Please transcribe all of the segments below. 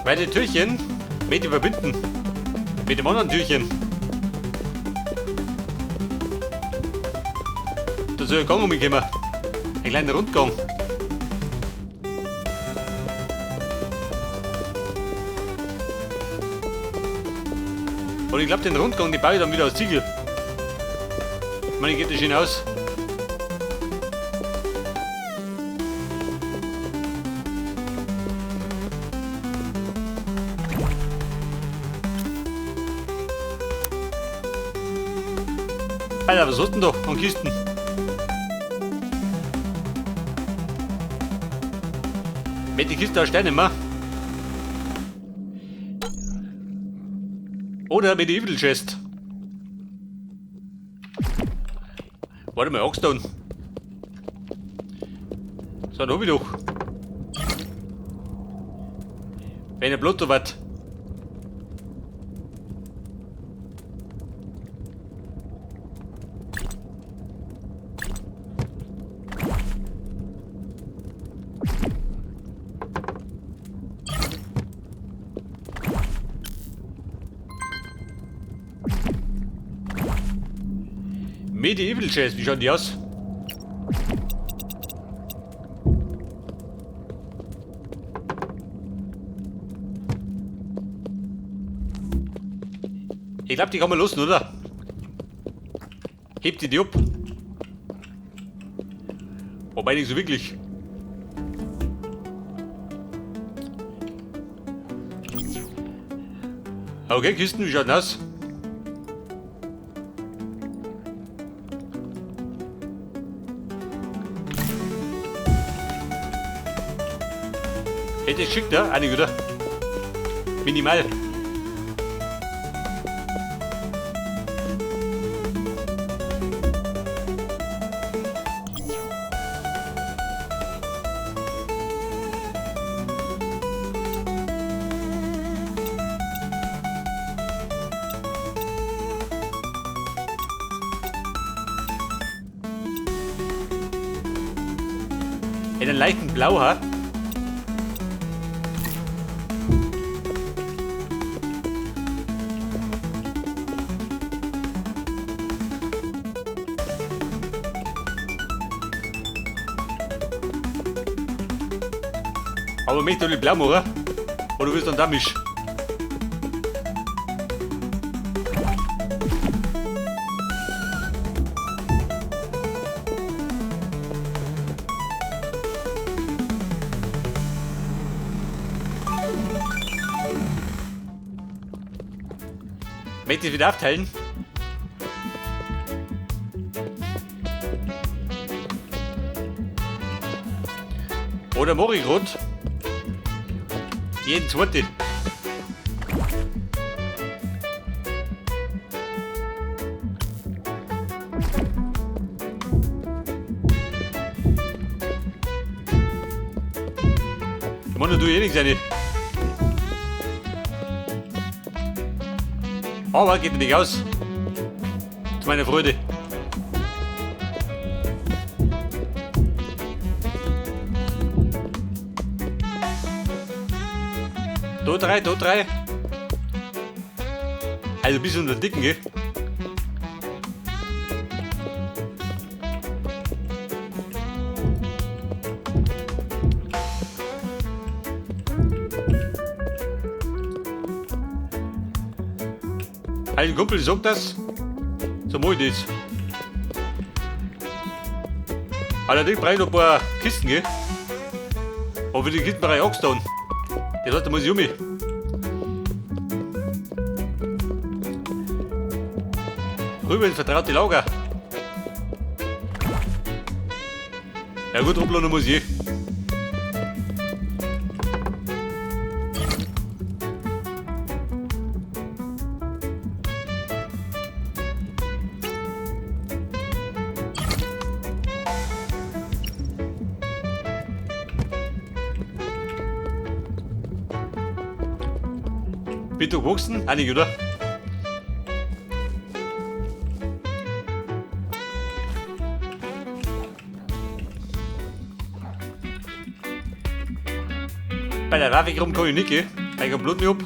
Weil die Türchen mit die verbinden. Mit dem anderen Türchen. Da soll ein Gang umkommen. Ein kleiner Rundgang. Und ich glaube, den Rundgang, den baue ich dann wieder aus Ziegel. Ich meine, geht das schön aus. Alter, was hast denn da an Kisten? Mit die Kiste aus Steinen machen. Oder mit der Evil Chest. Warte mal, Oxstone. So, dann hab ich doch. Wenn er Blut wird. Medieval Chest, wie schauen die aus? Ich glaube, die kann man losen, oder? Hebt die die ab? Wobei nicht so wirklich. Okay, Kisten, wie schaut denn aus? Hätte ich geschickt, ja? Einige, oder? Minimal. Hätte einen leichten Blau, ha? Aber möchte du blau machen? Oder willst du dann da mischen? Möchte ich wieder aufteilen? Oder mach ich grad? Jeden zweite. Ich meine, du eh nichts rein. Aber geht nicht aus. Zu meiner Freude. Da drei, da drei. Also bis unter den Dicken, gell? Ein Kumpel sagt das, so mach ich das. Allerdings brauche ich noch ein paar Kisten, gell? Aber für die Kisten brauche ich Oxstone. Das heißt, da muss ich um mich. Rüber ins vertraute Lager. Ja gut, rumladen muss ich. Bist du gewachsen? Einig, oder? Bei der Waffe rum kann ich nicht, gell? Eiger Blut mir ab.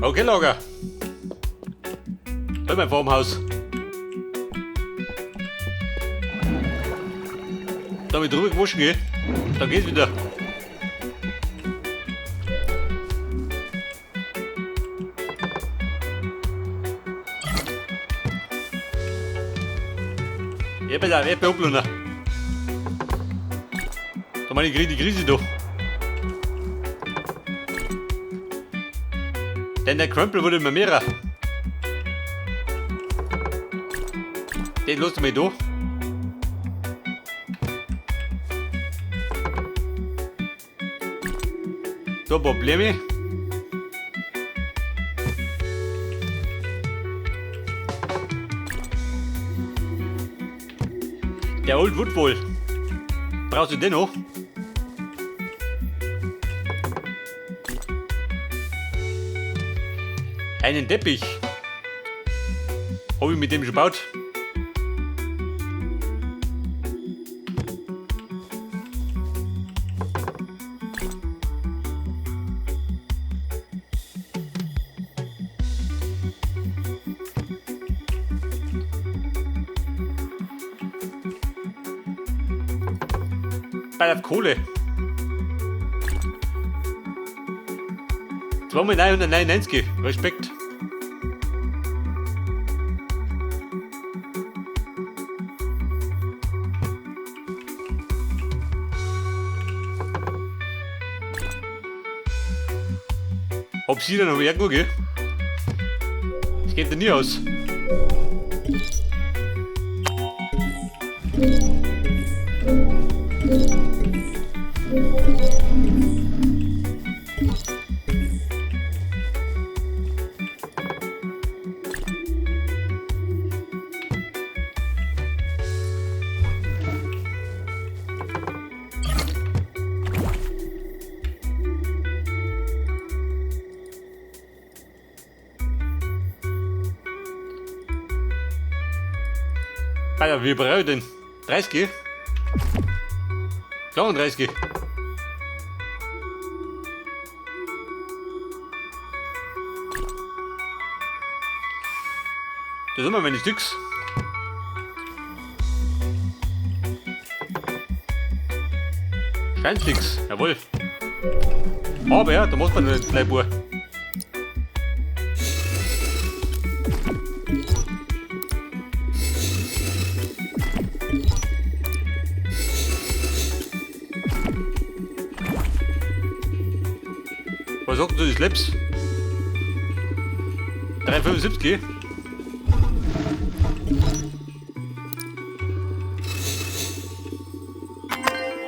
Okay, Lager. Da ist mein Farmhaus. Da hab ich drüber gewaschen, gell? Dann geht's wieder. Ich bin da, ich bin abgelohnt. Da meine ich die Krise da. Denn der Krempel wurde immer mehrer. Den lässt du mich da. Da Probleme. Der Old Woodball. Brauchst du den noch? Einen Teppich. Hab ich mit dem schon gebaut. Bei der Kohle. 2.999. Respekt. Ob sie dann noch irgendwo, gell? Das geht ja nie aus. Alter, wie brauche ich denn? 30? 32. Das sind immer meine Stücks. Steinsticks, jawohl. Aber ja, da muss man nicht gleich bohren. Was sagt denn du die Slaps? 3,75?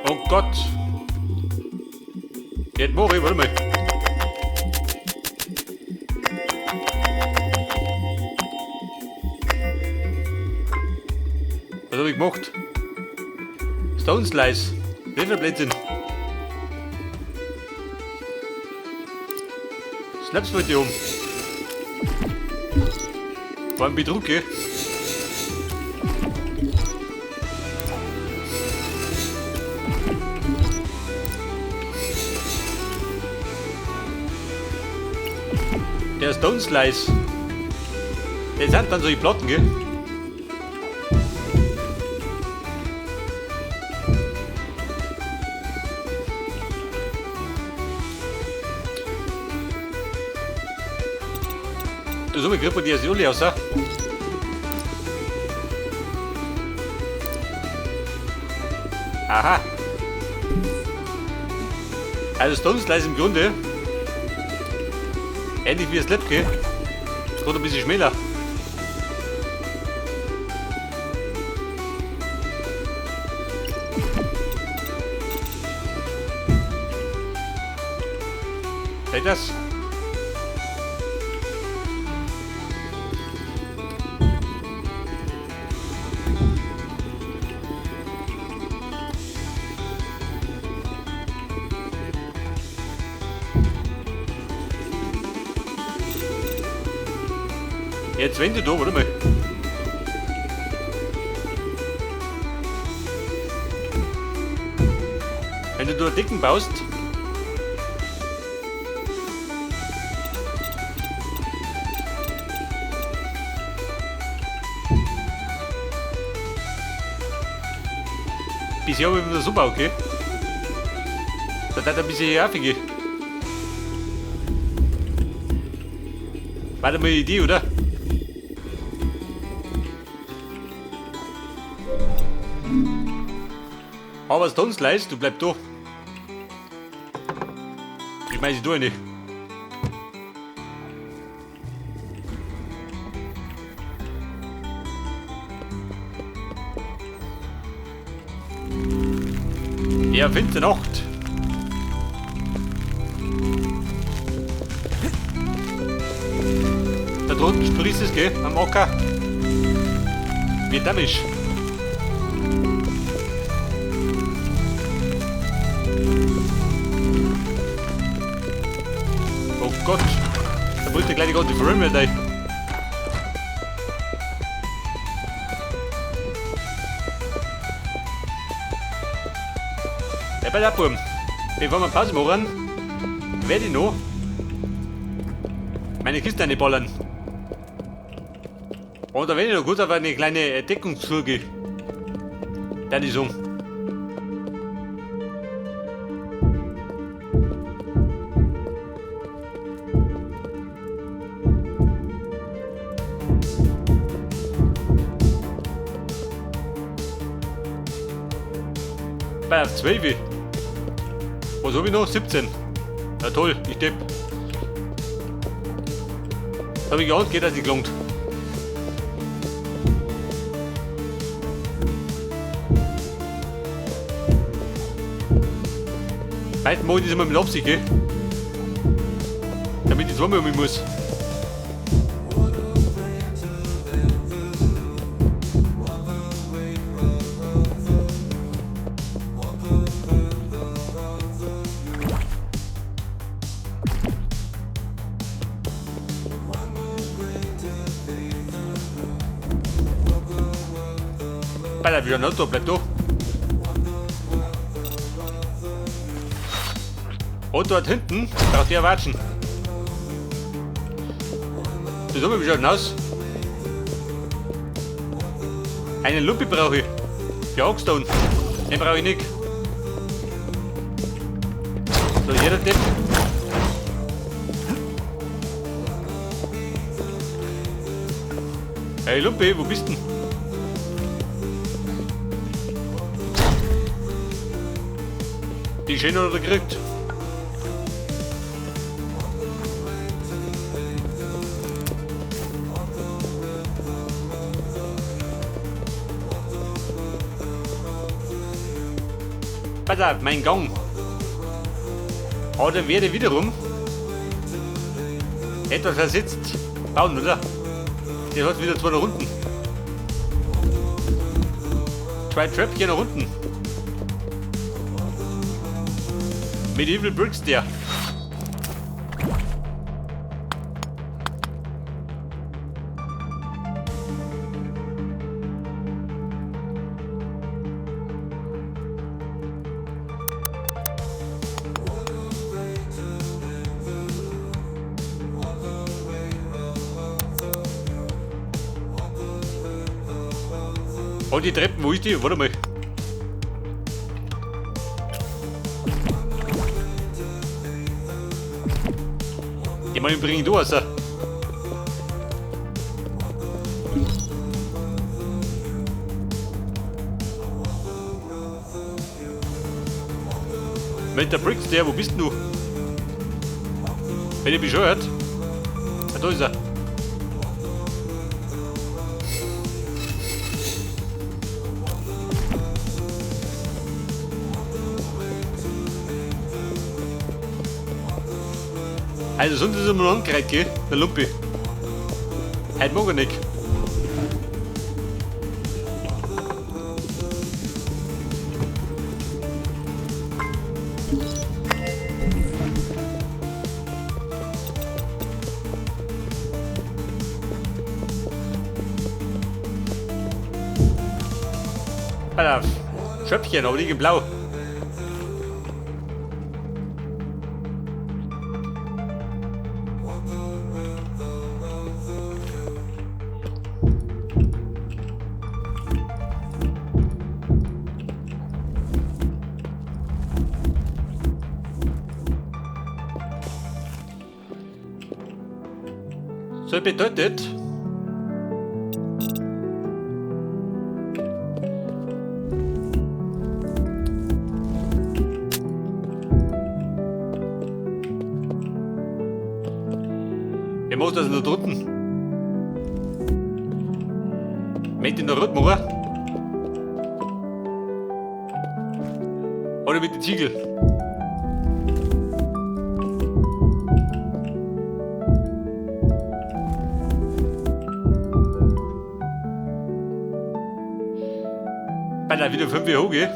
Oh Gott! Jetzt mach ich, warte mal. Was hab ich gemacht? Stone Slice. Wie viel Blödsinn? Slaps wollte ich um. War ein Betrug, gell? Der Stone Slice. Das sind dann solche Platten, gell? Das ist immer die alle aus, Aha. Also Stone Slice im Grunde. Ähnlich wie das Slap, gell? Gerade ein bisschen schmäler. Seht das? Jetzt wenn du da, warte mal. Wenn du da Decken baust. Bisher habe ich mir super, okay? Da hat ein bisschen Affige. Warte mal, Idee, oder? Aber was sonst leist, du bleib da. Ich meine, ich tue nicht. Ja, finste Nacht. Da drunten sprießt es, gell, am Acker. Wie dämmisch. Oh Gott, da bricht der kleine Gott die Framerate ein. Ja, bei der Burm. Bevor wir Pause machen, werde ich noch meine Kiste reinballern. Und da werde ich noch gut auf eine kleine Deckungsflüge. Da die so. Bei auf 12. Was hab ich noch? 17. Na toll, ich depp. Das hab ich geahnt, geht, dass nicht gelangt. Meistens mache ich das immer mit Absicht, gell? Damit ich zweimal um muss. Bei der Auto, bleib da. Und dort hinten braucht ihr Watschen. Das haben wir schon aus. Einen Lumpi brauche ich. Für Oxstone. Den brauche ich nicht. So, jeder Depp. Hey Lumpi, wo bist denn? Die schön oder gekriegt. Pass auf, mein Gang. Oder werde wiederum etwas versetzt bauen, oder? Der hat wieder zwei nach unten. Zwei Treppchen nach unten. Medieval Bricks, der. Oh, die Treppen, wo ist die? Warte mal. Die Mann bringe ich da raus. Mit der Bricks, der, wo bist denn du? Wenn ich bescheuert. Ah, da ist er. Also sonst ist er immer noch angereiht, gell? Der Lumpi. Heute mag er nicht. Alter, Schöpfchen, aber die in blau. So bedeutet, ich mach das noch drunten. Mit in der Rot machen. Oder mit den Ziegel. Alter, wieder 5 hoch, gell?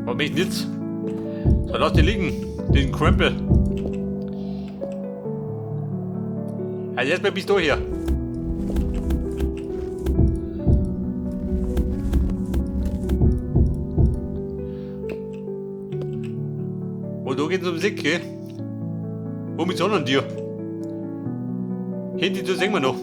Warum ich nicht? So, lass den liegen, den Krempel. Also erstmal bist du hier. Und da geht's ums Eck, gell? Wo mit anderen dir? Hinten, das sehen wir noch.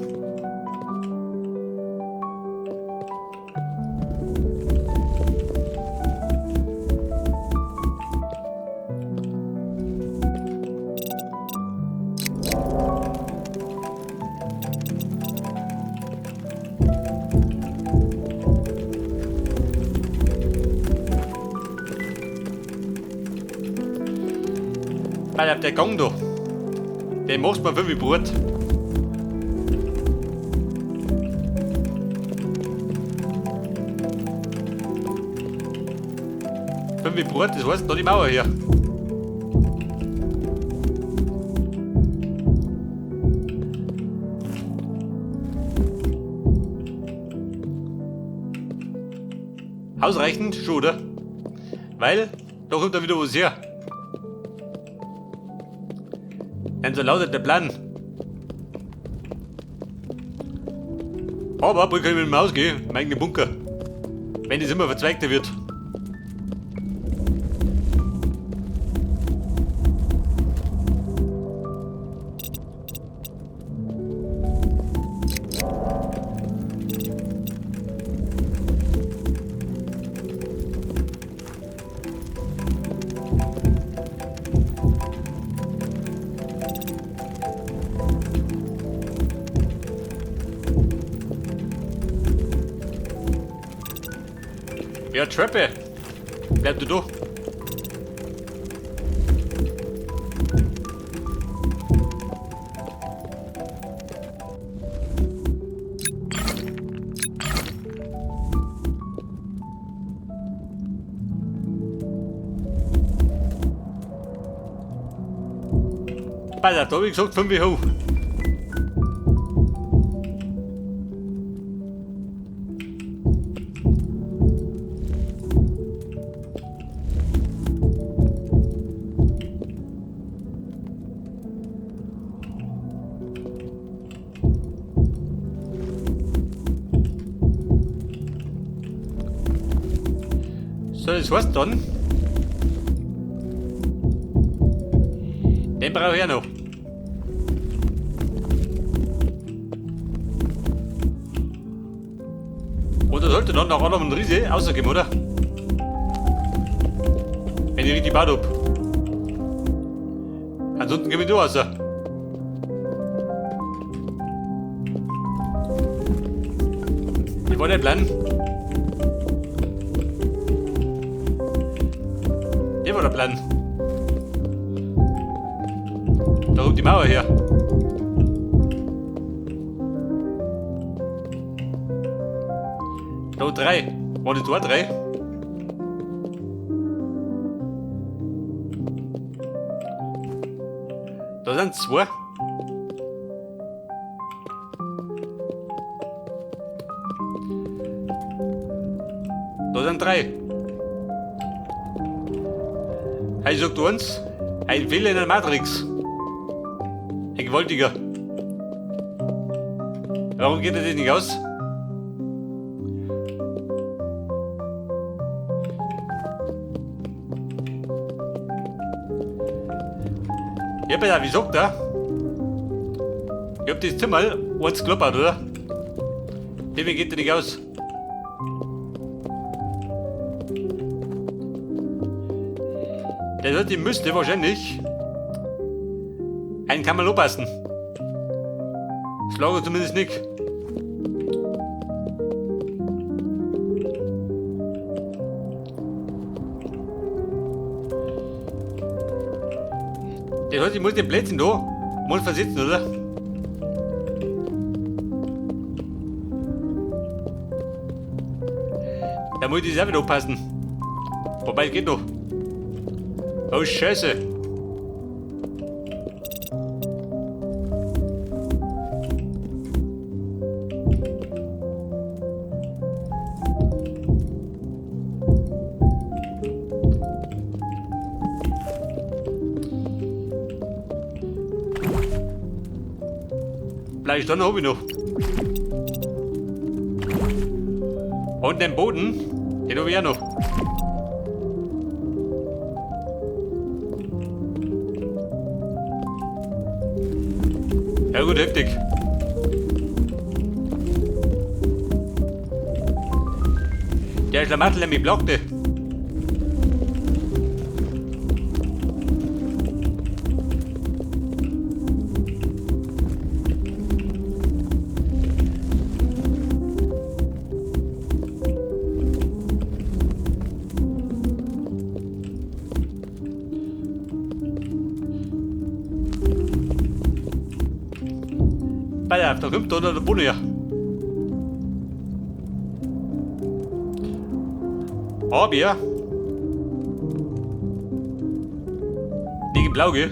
Alter, der Gang da, den machst du mir wie Brot. Fünf Brot, das heißt da die Mauer hier. Ausreichend schon, oder? Weil, da kommt dann wieder was her. Denn so lautet der Plan. Aber bald kann ich mit dem Haus gehen, im eigenen Bunker. Wenn das immer verzweigter wird. Ja, Treppe. Bleib du da. Alter, da hab ich gesagt 5 hoch. So, das war's dann. Den brauche ich auch noch. Oder sollte dann nach Adam und Riese rausgehen, oder? Wenn ich richtig gebaut hab. Ansonsten geh ich da raus. Ich war der Plan. Der war der Plan. Da kommt die Mauer her. Da 3. War das da 3? Da sind 2. sind drei. Hey, sagt uns, ein Fehler in der Matrix. Ein gewaltiger. Warum geht das nicht aus? Ich hab ja, wie sagt er? Ich hab das Zimmer eins geklappert, oder? Deswegen geht der nicht aus. Der wird, die müsste wahrscheinlich einen kann man passen. Schlage zumindest nicht. Der heißt, ich muss den Plätzchen da mal versetzen, oder? Da muss ich selber aufpassen. Wobei, geht noch. Oh, Scheiße. Bleib dann hab ich noch. Und den Boden, den hab ich auch noch. Ja gut, heftig. Der Schlamassel, der mich blockte. Pass auf, da kommt da noch der Boden her. Aber nicht in Blau, gell?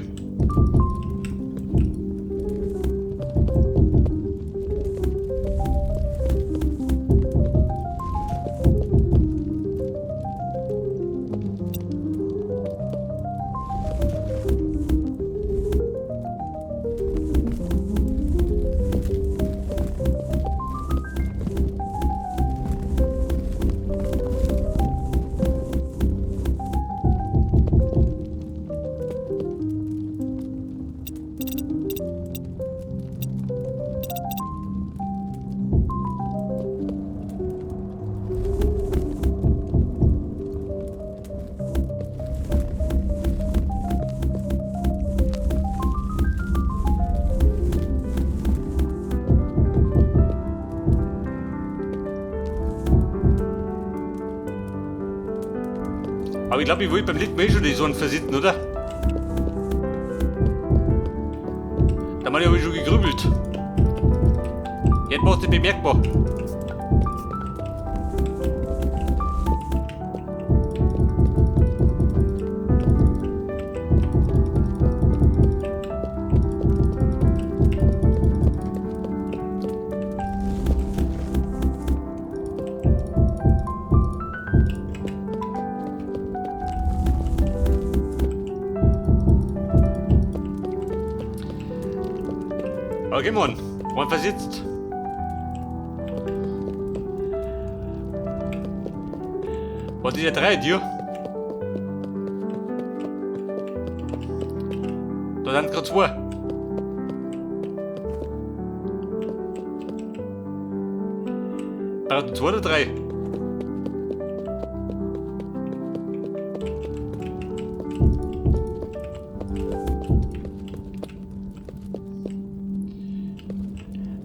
Aber ich glaube, ich wollte beim letzten Mal schon die Sonne versitzen, oder? Da habe ich schon gegrübelt. Jetzt macht es bemerkbar. Okay, Mann. One versetzt. Was ist der drei, dir? Da sind gerade zwei. Braucht zwei oder drei?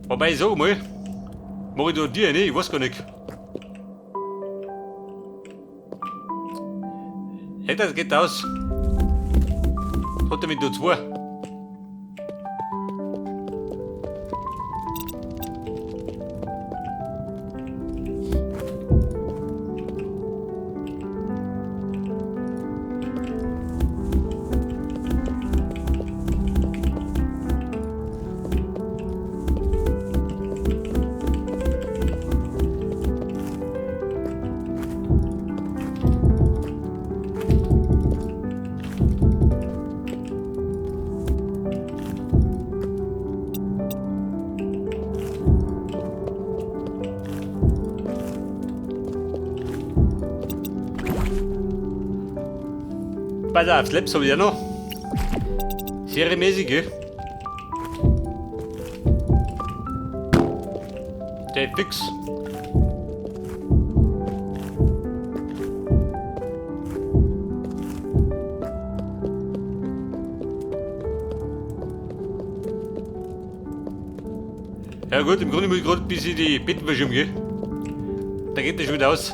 Wobei, ich sag mal, mach ich da dir, ne? Ich weiß gar nicht. Hey, das geht aus. Hat er mit da zwei. Pass auf, Slaps habe ich auch noch. Seriemäßig, gell? Der fix. Ja gut, im Grunde muss ich gerade ein bisschen die Betten verschieben, gell? Da geht das schon wieder aus.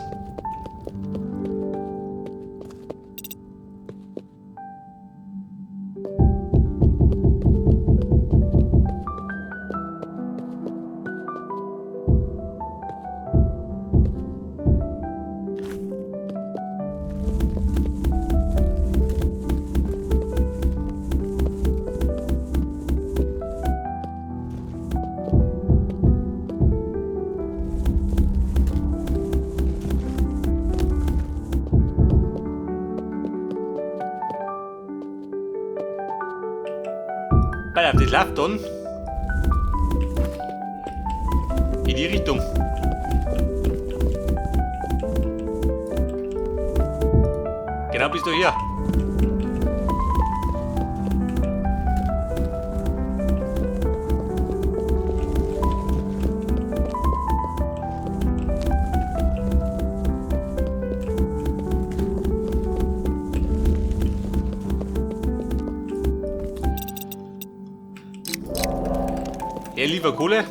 Pass auf, das läuft dann in die Richtung. Genau, bist du hier. Ja, lieber Kohle.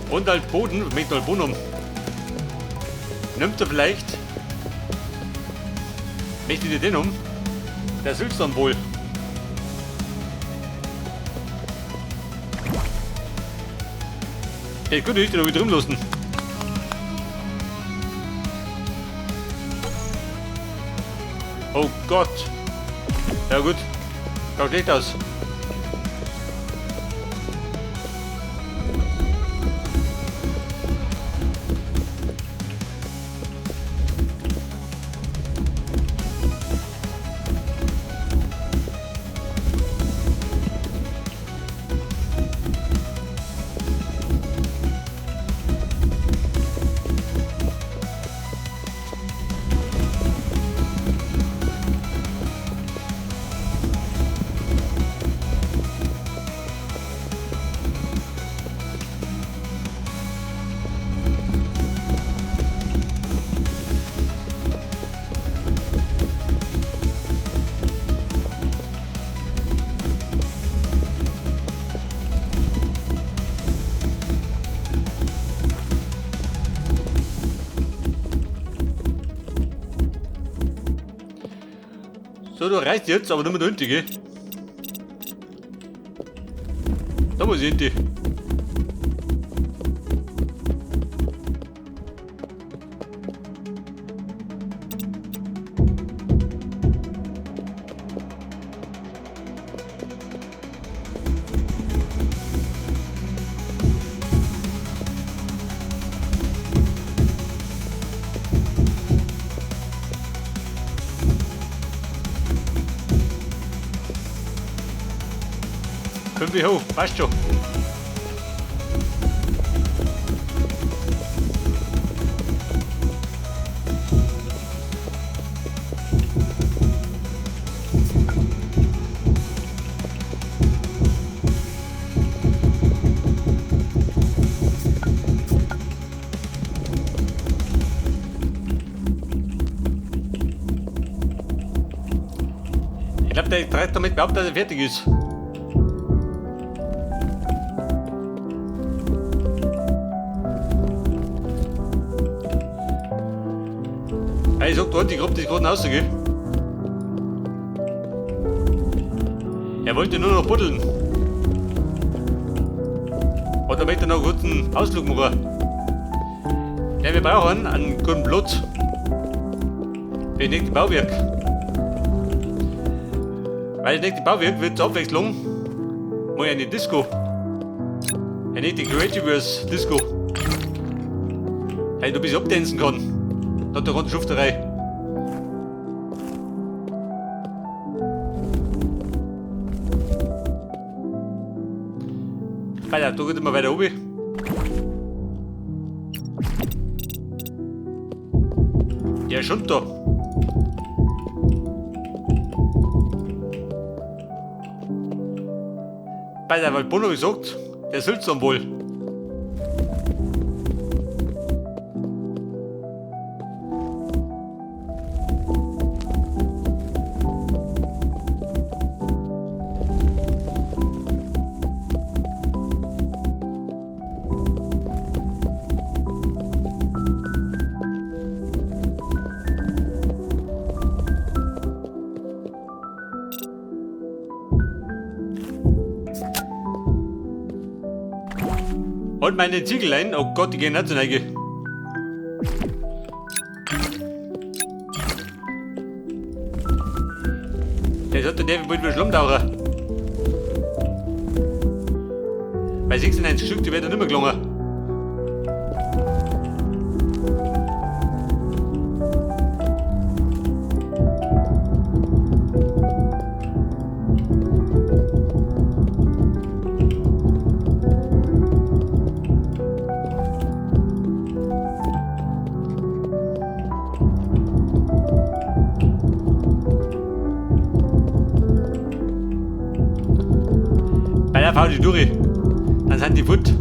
Und halt Boden, mit halt Boden um. Nimmt er vielleicht. Möchte ich den um? Der sülzt dann wohl. Ja, gut, ich den noch drin lassen. Oh Gott. Ja gut. Schaut schlecht aus. So, du reißt jetzt, aber nur mit hinten, gell? Da muss ich hinten. Fünf hoch, passt schon. Ich glaube, der treibt damit behauptet, dass er fertig ist. Ich sag dort, ich grub das gerade raus, gell? Er wollte nur noch buddeln. Und da möchte er noch einen guten Ausflug machen. Ja, wir brauchen einen guten Platz für das nächste Bauwerk. Weil das nächste Bauwerk wird zur Abwechslung mal eine Disco. Eine nächste Creativerse Disco. Hey, du bist abtanzen kann. Nach der ganzen Schufterei. Weiter, da geht immer weiter oben. Der ist runter. Bei der Waldbono gesagt, der Sülzern wohl. Und meine Ziegelein, oh Gott, die gehen nicht so neige. Der sollte der wohl wieder Schlammtaucher. Bei 96 Stück, die werden nicht mehr gelungen. Bei der faul die durch. Dann sind die fort.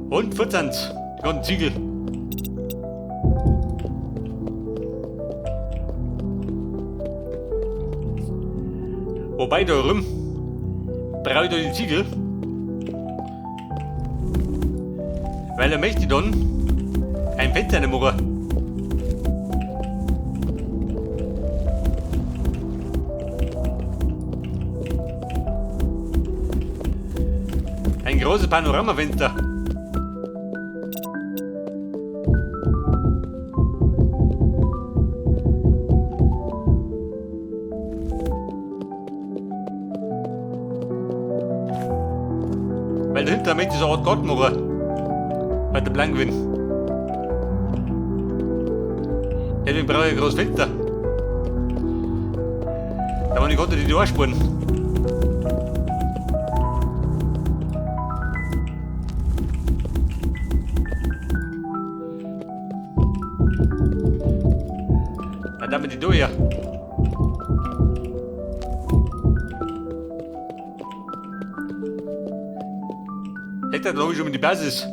Und fort sind's. Die ganzen Ziegel. Wobei da rum brauche ich da die Ziegel. Weil er möchte dann ein Fenster machen. Ein großes Panoramafenster. Weil dahinter möchte ich so eine Art Garten machen. Bei der Blankwin. Deswegen brauche ich ein großes Fenster. Da war ich konnte die anspuren. Dann haben wir die durch. Legt er glaube ich schon die Basis.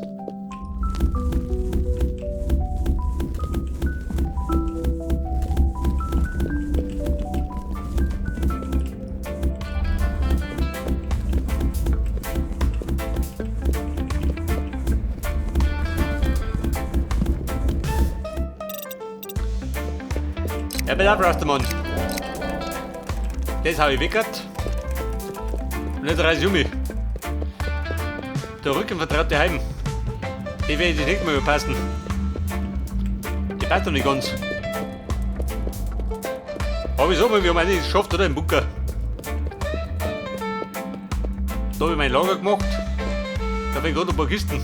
Ja, bei der Rastermann. Das habe ich weggehört. Und jetzt reiß ich um mich. Der Rücken vertraut die Heim. Die werde ich nicht mehr überpassen. Die passt doch nicht ganz. Aber ich sag mal, wir haben einiges geschafft, oder? Im Bunker. Da habe ich mein Lager gemacht. Da habe ich gerade ein paar Kisten.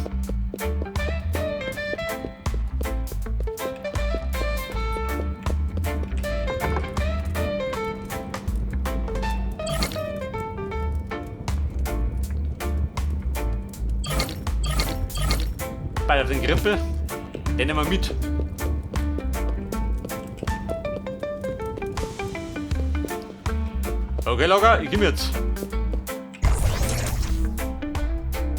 Bei auf den Griffel, den nehmen wir mit. Okay, Lager, ich komm jetzt.